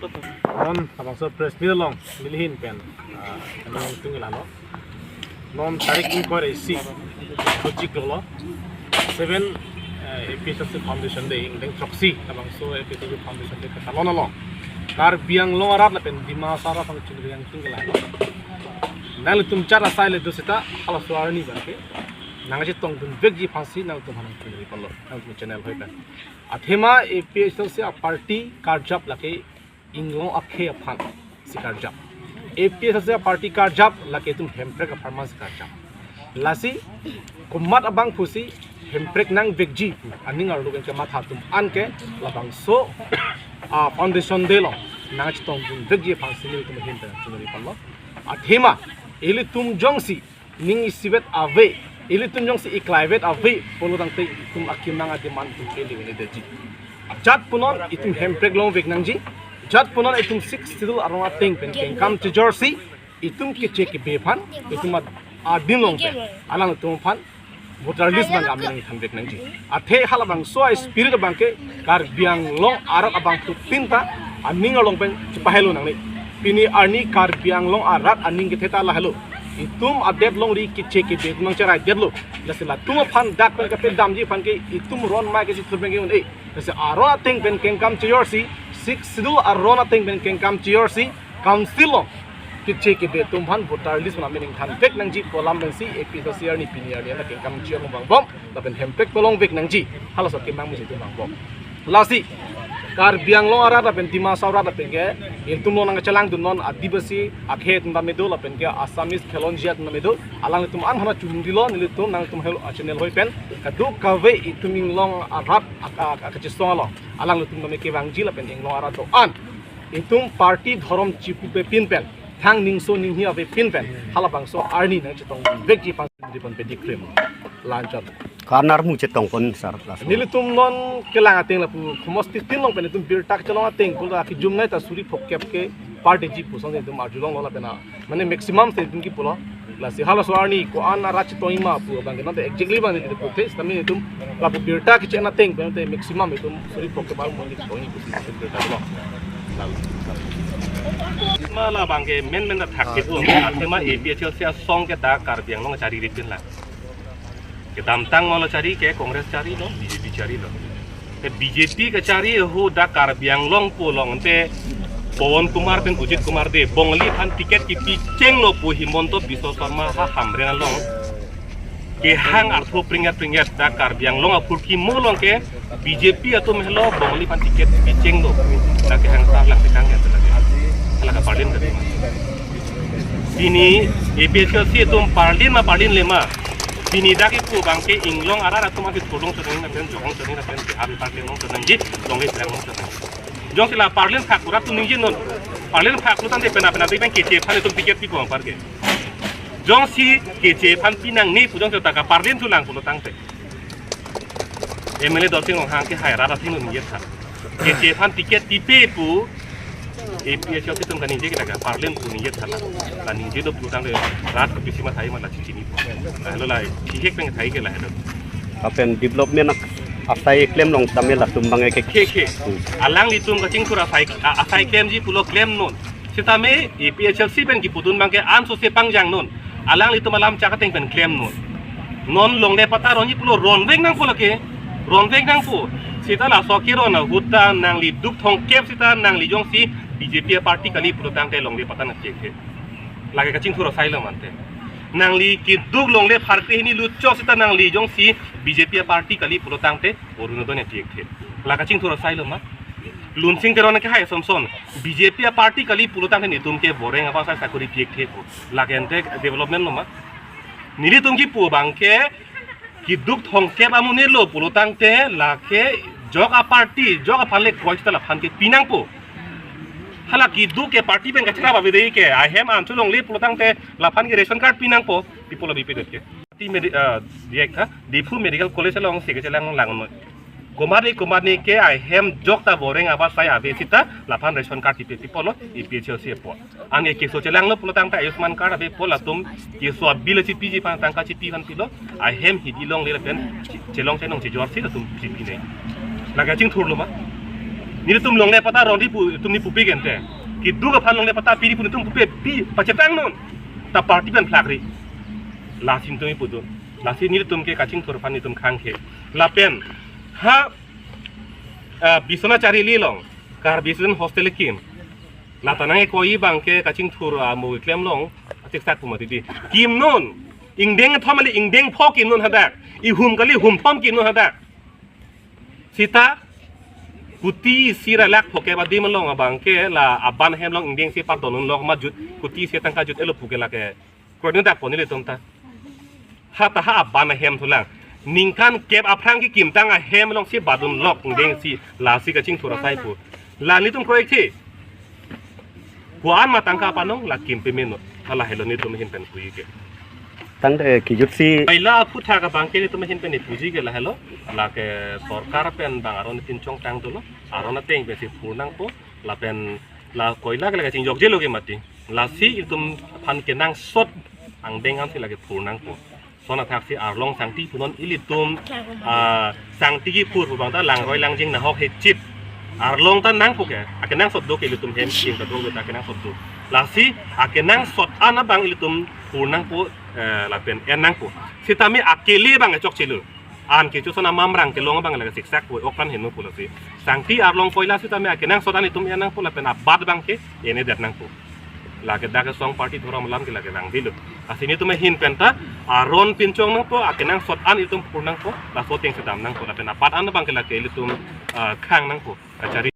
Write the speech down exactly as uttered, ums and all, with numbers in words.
Non labangso press meet along nelihin pen, ah, kami tung ilalo. Non tarik ingkoi ra isi, kojik lo lo. Seven, eh, A P H L C Foundation Day, ingdeng throksi, labangso A P H L C Foundation Day katalon along, Karbi Anglong arat lapen Dima Hasao arat aphan chingri tung ilalo. Nanglitum chara sai le do seta, halaso arni abangke nangchetongdun vekji aphansi nangtum aphan chingri palo, nangtum channel hoi pen. Athema A P H L C a party karjap lake inglong akhei aphan si karjap. A P H L C a party karjap lake itum hemprek apharman si karjap. Lasi komat abang pusi hemprek nang vekji aning arlo ke matha atum anke labangso, ah, Foundation Day along nangchetongdun vekji aphansi nelitum ahin pen chingri palo. Athema ilitum jongsi ning isivet ave, ilitum jongsi iklaivet ave pulo tangte itum akimang a-demand itum pele un-edetji. Jat punon itum hemprek longvek nangji. Jat punon itum Sixth Schedule aron ateng pen kengkam chejorsi itum keche kebe aphan, itum ad-, adin along pen alangtum aphan voter list abang aming thanvek nangji. Athe halabangso a-spirit abangke Karbi Anglong arat abangphutin ta aning along pen chepahelo nangne. Pini arni Karbi Anglong arat aning kethe ta lahelo. Itum adet longri keche kebe itum nangcheraidetlo. Lasi latum aphan dak pen kapedamji aphan ke itum ron mai kechithur pen ke un-e. Lasi aron ateng pen kengkam chejorsi, Sixth Schedule aron ateng pen kengkam chejorsi, council along keche kebe atum aphan voter list abang aming thanvek nangji pu alam pensi A P H L C arni pini arni ana kengkam chejor angbong bom lapen hemprek kelongvek nangji, halaso akimang musi itum angbong bom. Lasi Karbi Anglong arat lapen Dima Hasao arat lapen ke ilitum non nangchelangdun non Adivasi akhei atum tame do lapen ke Assamese khelonjia atum tame do, alanglitum an hana chumdilo, nelitum nangtum hel-, channel hoi pen kadokave itum inglong arat ak-, ak-, ak-, kachesong along alanglitum tame kevangji lapen inglong arat do-an itum party dhorom chipupe pin pen, thang ningso ninghi ave pin pen, halabangso arni nangchetongvekji aphan di pon pedi krim lanchon. Karnar mu chetong pon sar las. Nelitum non kelang ateng lapu khomosti tin along pen itum birta kachelong ateng pulo akijum nai ta suri phokep ke party ji puson itum arjulonglo lapen a, mane maximum si itum kipulo. Lasi halaso arni ko-an arat chetongji ma pu abang ke non te exactly abang nelitum puthe, sitame itum lapu birta kache-en ateng pen te maximum itum suri phokep abang chetongji pusi itum birta lo. Lalu. Ma labang ke main main ta thak ke pu, athema A P H L C asong ke dak Karbi Anglong chariri pinlang. Kedamtang lo chari ke Congress charilo, B J P charilo. Te B J P kachari ahut dak Karbi Anglong pu along te Pawan Kumar pen Ajit Kumar Dey, Bongali aphan ticket kipi chenglo pu Himanta Biswa Sarma ha Hamren along kehang artho pringet pringet dak Karbi Anglong aphurkimo along ke B J P atum helo Bongali aphan ticket kipi chenglo pu dak kehang sarlang tekang ya lake. Lake parlin tadi. Pini A P H L C atum parlin ma parlinle ma. Pini dak kipu abang ke inglong arat atum ake tolong tenang na pen jokong tenang na pen Bihar parlin long tenangji, longle tenang long tenang. Jongsi la parlin phak kurat tu ningje non. Parlin phak kurat tangte pena pena abang keche aphan itum ticket pipo apar ke. Jongsi keche aphan pinangne pu jongsi ta kaparlin thulang pulo tangte M L A Dorsing Ronghang ke hai rara thing ningje tha. Keche aphan ticket pipe pu A P H L C atum kaningje ke lake parlin pu ningje tha la. La ningje do pu tangte rat ke pisi ma thai ma la chichini pu. Lahelo la chihek pen thai ke lahelo. Lapen development ak-, asai klemlong tame latum abang ke. Khe khe. Hmm. Alanglitum kachingthur asai, a-, asai klemji pulo klemnon. Sitame A P H L C pen kipudun abang ke anso se pangjangnon. Alanglitum alam chak ateng pen klemnon. Non longle patta ronji pulo ronvek nangpo lake. Ronvek nangpo. Seta laso keron ahut ta nangli duk thomkep seta nangli jongsi B J P party kali pulo tangte longle patta nangchengke. Lake kachingthur asailo mante. Nangli keduk longle pharkre hini lutchok seta nangli jongsi B J P party kali pulo tangte Orunodoi nangpi-ekthe. La kachingthur asailo ma. Lunsing Teron ke hai Samson B J P party kali pulo tangte netum ke boreng apa sai sakori pi-ekthe ko. Lake ante development lo ma. Nelitum kipu abang ke keduk thomkep amonit lo pulo tangte lake jok aparty, jok aphan le koi seta laphan ke pinangpo. Hala keduk ke party pen kachara ba bede ke ahem anchot longle pulo tangte laphan ke ration card pinangpo, people B P det ke. Party medi-, ah, diek tha, Diphu Medical College alongsi kechelang langnon. Komatne komatne ke ahem jok ta boreng apa sai ave seta laphan ration card kipi, people lo, A P H L C apot. Anke keso chelanglo pulo tangte Ayushman card ave pu latum keso bill chipiji aphan tangka chipi aphan pilo, ahem hidi longle lapen chelong chenong chejor si latum chipi nai. Lake kachingthur lo ma. Nelitum longle patta rongri pu, itum ni pupe gente. Keduk aphan longle patta piri pu nelitum pupe pi pachetang non. Ta party pen phlakri. Lasi nelitum ipu do. Lasi nelitum ke kachingthur aphan nelitum khangkhe. Lapen ha, ah, Biswanath Charili along Karbi Student Hostel kim. Lata nang-e koi abang ke kachingthur amo keklem along atik sak pu mati di. Kim non. Ingdeng thom kali ingdeng pho kim non hadak. Ihum kali hum thom kim non hadak. Seta kuti isi ra lakh pho ke adim along abang ke la aban ahem along ingdeng isi pardon un lok ma jut kuti isi tangka jut-etlo pu ke lake kroidun dak pon nelitum ta. Ha ta ha aban ahem thulang. Ningkan kep aphrang kekim tang ahem alongsi badun lok ingdeng isi lasi kachingthur asai pu. La nelitum kroikthe. Ko-an ma tangka panong la kim peme non. Lahelo nelitum ahin pen puji ke. Tangte kijutsi. Koila aphuthak abang ke nelitum ahin pen puji ke lahelo. Lake sorkar pen bang aron pinchong tang dolo. Aron ateng pensi phur nangpo. Lapen la koila ke lake chingjokjelo ke mati. Lasi itum aphan kenangsot angdeng ansi lake phur nangpo. Lason athaksi arlong sangti punon ilitum, ah, sangti kiphur pu abang ta langroi langjing nahok hechip. Arlong ta nangpo ke, akenangsot do ke ilitum hem king ta do ta akenangsot do. Lasi akenangsot an abang ilitum phur nangpo, eh, lapen en nangpo. Sitame akele abang chokchelo. An kecho son amamrang kelong abang lake siksak po, ok kan heno pu lasi. Sangti arlong koila sitame akenangsot an itum en nangpo lapen abat abang ke en-edet nangpo. Lake dak asong party dhorom alam ke lake langdilo. Lasi nelitum ahin pen ta aron pinchong nangpo, akenangsot an itum phur nangpo, laso atengsi dam nangpo, lapen abat an abang ke lake ilitum, ah, khang nangpo. Kachari.